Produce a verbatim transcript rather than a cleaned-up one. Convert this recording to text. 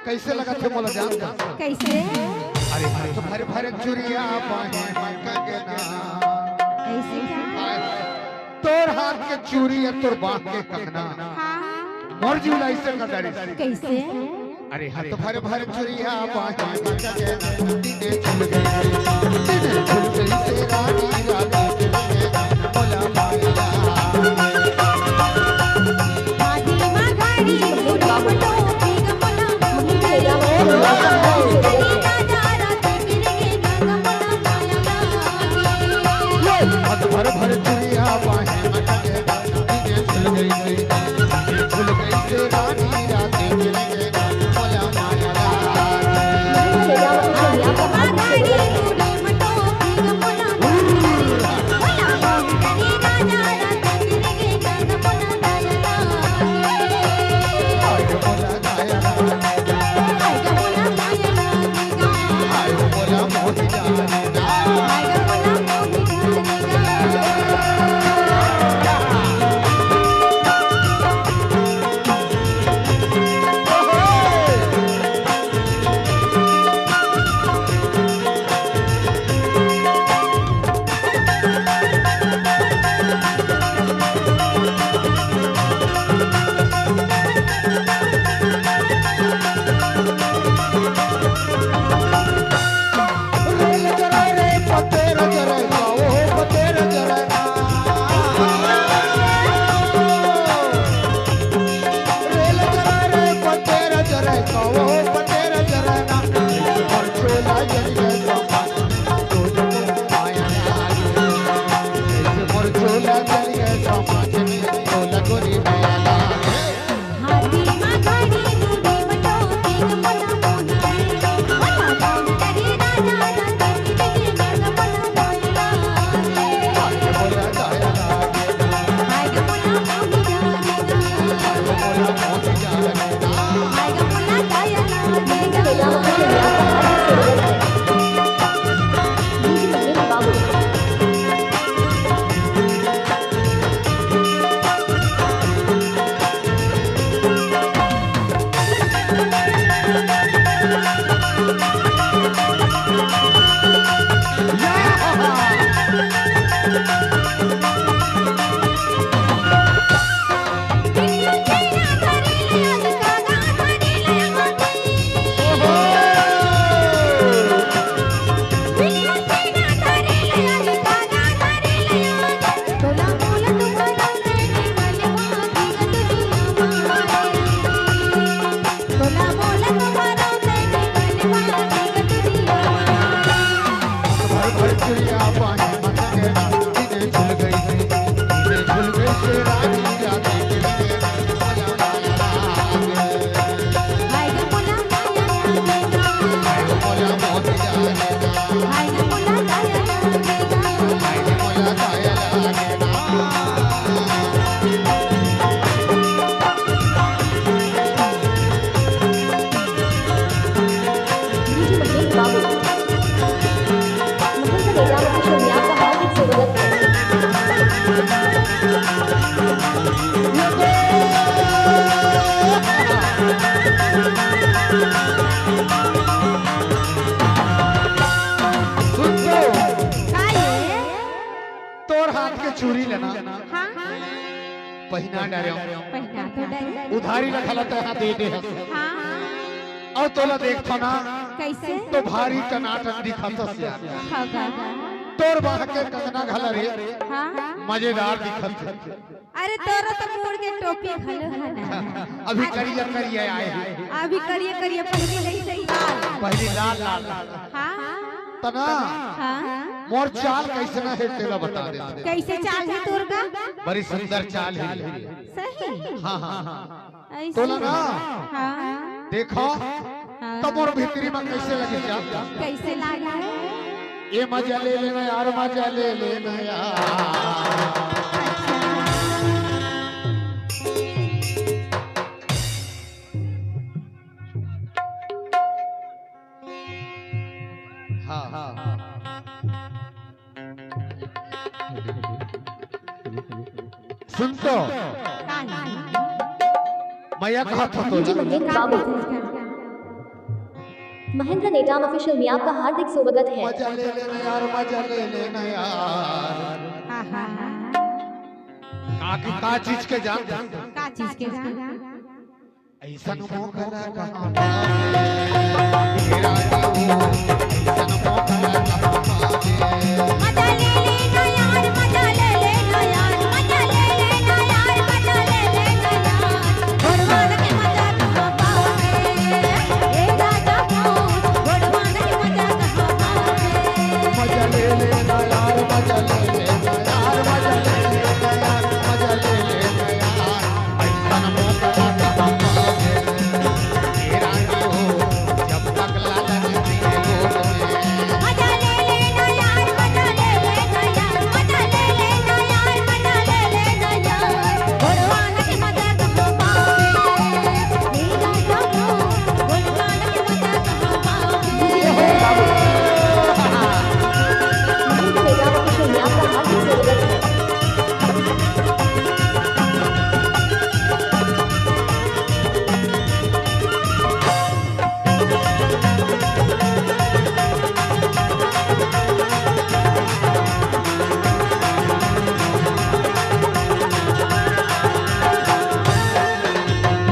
कइसे लगत हे मोला जान? कइसे? अरे हाथ भर भर चुरिया बाहे म कंगना। अइसे का? तोर हाथ के चूरी या तोर बाह के कंगना। हाँ। मोर जीव ला अइसे कर डारिस। कइसे? अरे हाथ भर भर चुरिया बाहे म कंगना। दिने झुल गई, दिने झुल गई तेरा नीरा मोला माया। हाथ भर भर चुरिया बाहे म टंगे, झुल गई से, झुल गई से रानी रात के, बोला माया। तोर हाथ के चूरी लेना। हाँ। पहिना डरे। पहिना तो डरे। उधारी रखला तो यहाँ दे दे। हाँ। अउ तोला देखथो ना। कइसे? तो भारी टनाटन दिखत हस यार। हाँ, हाँ। तोर बाह के कंगना घला रे। हाँ। मजेदार दिखत हे। अरे तोरो तो मोर के टोपी घलो हे ना। अभी करिया करिया आए हे। अभी करिया करिया, पहिली नइ सही लाल। पहिली लाल लाल। हाँ। तना। हाँ। मोर चाल कइसना हे तेला बता दे। कइसे चाल हे तोर का? बड़ी सुंदर चाल हे। सही। हाँ, हाँ, हाँ। अइसे? तोला ना। हाँ। देखो। हाँ। त मोर भीतरी म कइसे लगे जान? कइसे लागे? ए मजा ले लेना यार, मजा ले लेना यार। हाँ, हाँ। सुन तो। का? मैं कहत हँव तो। महेंद्र नेटाम ऑफिशियल में आपका हार्दिक स्वागत है। मजा ले लेना यार, मजा ले लेना यार। हाँ, हाँ, हाँ। का, का, का चीज के जान? का चीज के जान? ऐसन मोकला का